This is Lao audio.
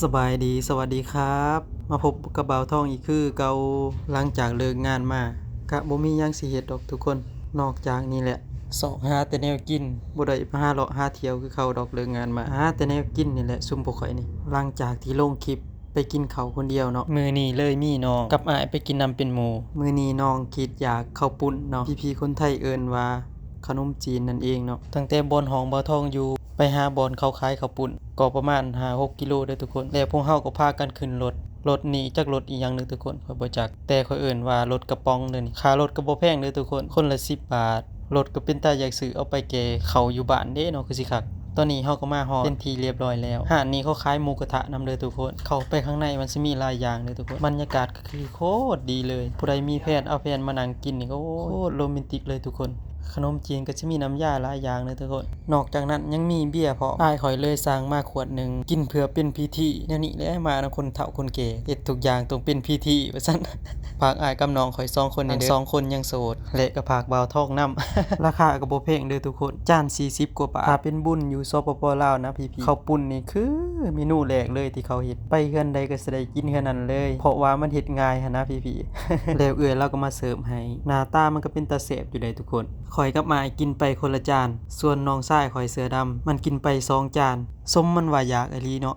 ສະບາຍດີ ສະຫວັດດີຄັບ ມາພົບກັບບ່າວທອງອີກຄືເກົ່າ ຫຼັງຈາກເລີກງານມາ ກະບໍ່ມີຫຍັງຊິເຮັດດອກທຸກຄົນ ນອກຈາກນີ້ແຫຼະ ຊອກຫາແຕ່ແນວກິນ ບໍ່ໄດ້ໄປຫາເລາະຫາທ່ຽວຄືເຂົາດອກ ເລີກງານມາ ຫາແຕ່ແນວກິນນີ້ແຫຼະ ຊຸມພວກຂ້ອຍນີ້ ຫຼັງຈາກທີ່ລົງຄລິບ ໄປກິນເຂົ້າຄົນດຽວເນາະ ມື້ນີ້ເລີຍມີນ້ອງກັບອ້າຍໄປກິນນຳເປັນໝູ່ ມື້ນີ້ນ້ອງຄິດຢາກເຂົ້າປຸ້ນເນາະ ພີ່ໆຄົນໄທເອີ້ນວ່າຂະໜົມຈີນນັ້ນເອງເນາະ ຕັ້ງແຕ່ບ່ອນຫ້ອງບ່າວທອງຢູ່ ໄປຫາບ່ອນເຂົາຂາຍເຂົ້າປຸ້ນ ກໍປະມານຫ້າຫົກກິໂລເດີ້ທຸກຄົນ ແລ້ວພວກເຮົາກໍພາກັນຂຶ້ນລົດ ລົດນີ້ຈັກລົດອີ່ຫຍັງເດີ້ທຸກຄົນ ຂ້ອຍບໍ່ຈັກ ແຕ່ຂ້ອຍເອີ້ນວ່າລົດກະປ໋ອງເດີ້ນີ້ ຄ່າລົດກໍບໍ່ແພງເດີ້ທຸກຄົນ ຄົນລະສິບບາດ ລົດກໍເປັນຕາຢາກຊື້ເອົາໄປແກ່ເຂົ້າຢູ່ບ້ານເດ້ເນາະ ຄືຊິຄັກ ຕອນນີ້ເຮົາກໍມາຮອດເປັນທີ່ລຽບຮ້ອຍແລ້ວ ຮ້ານນີ້ເຂົາຂາຍໝູກະທະນຳເດີ້ທຸກຄົນ ເຂົ້າໄປຂ້າງໃນມັນຊິມີຫຼາຍຢ່າງເດີ້ທຸກຄົນ ບັນຍາກາດກໍຄືໂຄດດີເລີຍ ຜູ້ໃດມີແຟນເອົາແຟນມານັ່ງກິນນີ້ກໍໂຄດໂຣແມນຕິກເລີຍທຸກຄົນ ຂະໜົມຈີນກໍຊິມີນ້ຳຢາຫຼາຍຢ່າງເດີ້ທຸກຄົນ ນອກຈາກນັ້ນຍັງມີເບຍພ້ອມ ອ້າຍຂ້ອຍເລີຍສັ່ງມາຂວດໜຶ່ງ ກິນເພື່ອເປັນພິທີ ແນວນີ້ແຫຼະ ມານຳຄົນເຖົ້າຄົນແກ່ ເຮັດທຸກຢ່າງຕ້ອງເປັນພິທີວ່າຊັ້ນ ຝາກອ້າຍກັບນ້ອງຂ້ອຍສອງຄົນນີ້ເດີ້ ທັງສອງຄົນຍັງໂສດ ແລະກໍຝາກບ່າວທອງນຳ ລາຄາກໍບໍ່ແພງເດີ້ທຸກຄົນ ຈານສີ່ສິບກວ່າບາດ ຖ້າເປັນບຸນຢູ່ ສປປ ລາວນະພີ່ໆ ເຂົ້າປຸ້ນນີ້ຄືເມນູແລກເລີຍທີ່ເຂົາເຮັດ ໄປເຮືອນໃດກໍຊິໄດ້ກິນເຮືອນນັ້ນເລີຍ ເພາະວ່າມັນເຮັດງ່າຍຫັ້ນນະພີ່ໆ ແລ້ວເອື້ອຍລາວກໍມາເສີບໃຫ້ ໜ້າຕາມັນກໍເປັນຕາແຊບຢູ່ໃດ໋ທຸກຄົນ ຂ້ອຍກັບອ້າຍກິນໄປຄົນລະຈານ ສ່ວນນ້ອງຊາຍຂ້ອຍເສື້ອດຳ ມັນກິນໄປສອງຈານ ສົມມັນວ່າຢາກອີ່ຫຼີເນາະ